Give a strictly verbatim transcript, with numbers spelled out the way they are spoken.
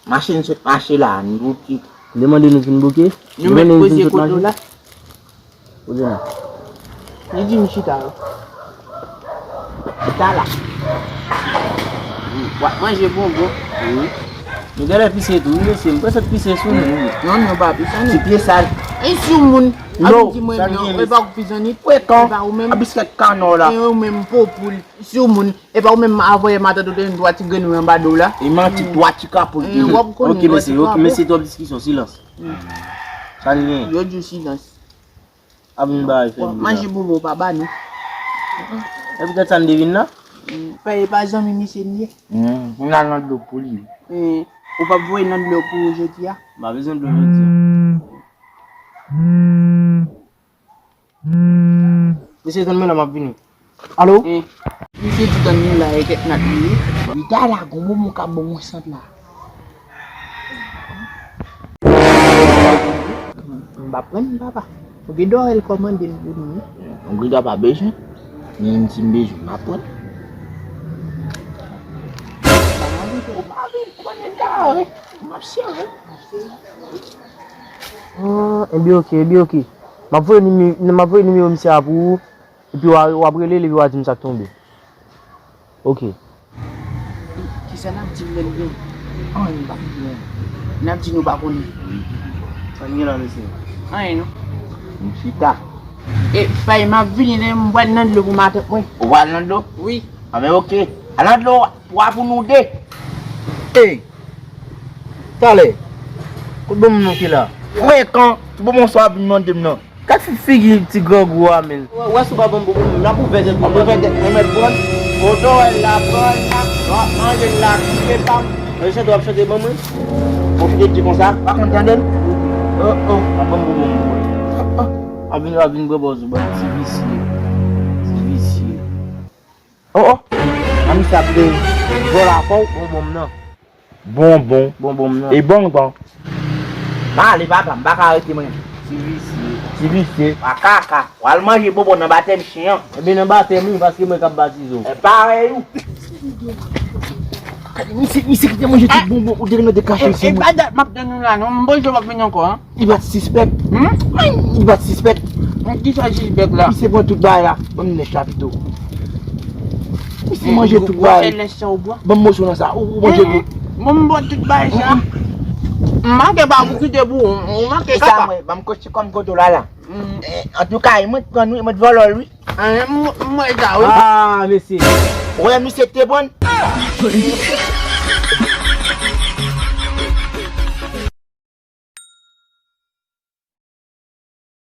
Mache n sot mache la, nou bouke. Li mande nou vin bouke? Li mande nou vin sot mache la? Ou di non? Li di m chita wi. Chita la. W ap manje bonbon. Wi. Nou genlè pise tou, wi, mesye. M kwè sot pise sou nou. Non, non, pa pise, non. Ti pye sal. E si yon moun ap di mwen non, e pa ou ki pizanit, e pa ou menm. A biskèt kanò la. E ou menm, po poul. Si yon moun, e pa ou menm, avanyè matant ou te jwenn twa ti grenn wi anba do w la. E manti, twa ti kapot. E, w ap konnen, ok, twa ti mesye, ok, kapot. Mesye, twòp diskisyon, silans. Sa n gen? Yo di w silans. Ap vin bay fè. Manje bonbon pa ba nou. Epi gad sa n te vin la. Fè e pa zanmi misye n ye. N al nan dlo pou li. Ou p ap voye nan dlo pou ou jodi a? M pa bezwen dlo jodi a. Mesye, tann mwen la, m ap vini. Alo? Misye di tann nou la e kèk nat li ye. Li ta la gon moman ka bon mwen sant la. M pa pran papa. Ou gen dòrèl kòmande l pou nou wi. Ou gen pa bezwen. Men si m bezwen, m ap pran. Ou pa vin pran nèg la wi. M ap sere. Ah, ebyen ok, ebyen ok. M ap voye nime-, m ap voye nimewo misye a pou ou. Epi w a, w ap rele l epi w a di m sa k tonbe. Ok. Kisa n ap di l menm byen? Anyen pa di menm. N ap di nou pa konnen. Sa n gen la, mesye? Anyen non. M chita. E, Fay, m ap vini, men m pral nan dlo pou matant mwen. Ou pral nan dlo? Wi. Anben, ok. Al nan dlo, twa pou nou de. Ey! Talè! Kot bon moun nan ki la? Frekan! Tout bon moun sa ap vin mande m nan. Gad fi-, figi ti grangou a, men. Ou wè si w pa ban m bonbon, m ap ouvè tèt ou. Ap ouvè tèt, remèt bon. Kote w wè l la, pran l la. W ap manje l la, kite pa m. Mwen chante, w ap chante ban mwen. Ou chante di konsa. Pa konn tande l. Oh, oh, ap ban m bonbon. Oh, oh. Ap vin, ap vin bwè bòz ou, bann ti visye. Ti visye. Oh, oh. A misye ap de vòlò a kò w, bonbon m nan. Bonbon. Bonbon m nan. E bonbon. M ale papa, m pa ka rete mwen. Ti visye. Ti visye. Pa kaka. W al manje bonbon nan batèm chen an. Ebyen nan batèm wi, paske mwen k ap batize w. E parèy ou. Gade, misye, misye ki te manje tout bonbon, ou te gentan te kache sou mwen. E pa dat m ap tann ou la non, m panse w ap vini ankò, en. Li pa t sispèk. Hmm? Li pa t sispèk. Bon, kisa sispèk la? Misye pran tout bagay la. Ban m nèt la pito. Misye manje tout bagay. Ban m moso nan sa. Ou, ou manje tout. Bon, m bwè tout bagay sa. M manke pa pou kite pou ou. Ou manke kaka. Ban m koche kòm koto la la. Antouka, e mwen t pran l wi, e mwen t vòlò l wi. Anyen, m, m wè sa wi. Ah, mesye. Ou wè misye k te pran l?